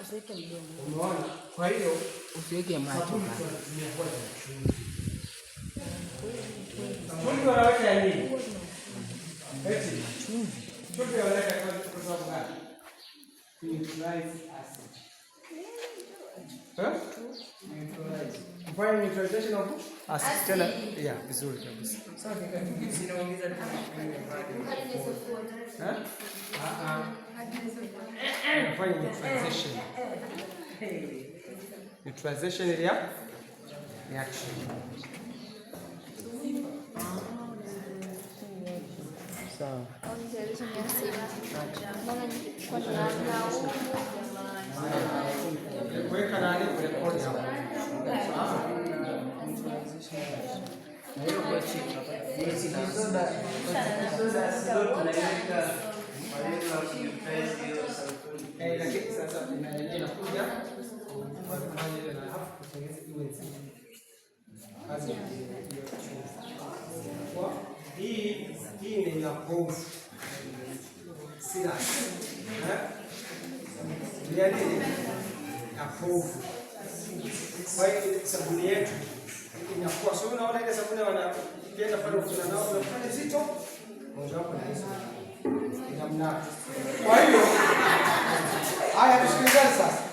Usiweke mdomo. Umeona? Kwa hiyo usiweke macho. Tunatumia kwa chumvi. Chumvi wanaweka ya nini? Eti chumvi. Chumvi wanaweka kwa sababu gani? Neutralize acid. Eh? Neutralize. Kufanya neutralization of acid. Tena, yeah, vizuri kabisa. Eh? Ah ah. Kufanya neutralization. Neutralization ya reaction. Sawa. Kuweka nani kurekodi hapo. Na hiyo soda tunaiweka kwa lengo la kujifunza hiyo sampuli. Eh, lakini sasa inakuja kufanya ile na hapo kutengeneza iwe nzito. Kazi hiyo. Kwa hii ni ya povu. Sila. Eh? Ni ya nini? Ya povu. Kwa hiyo sabuni yetu inakuwa, sio, unaona ile sabuni wana ikienda pale kuna nao unafanya zito. Moja wapo na hizo. Namna. Kwa hiyo haya, tusikilizane sasa.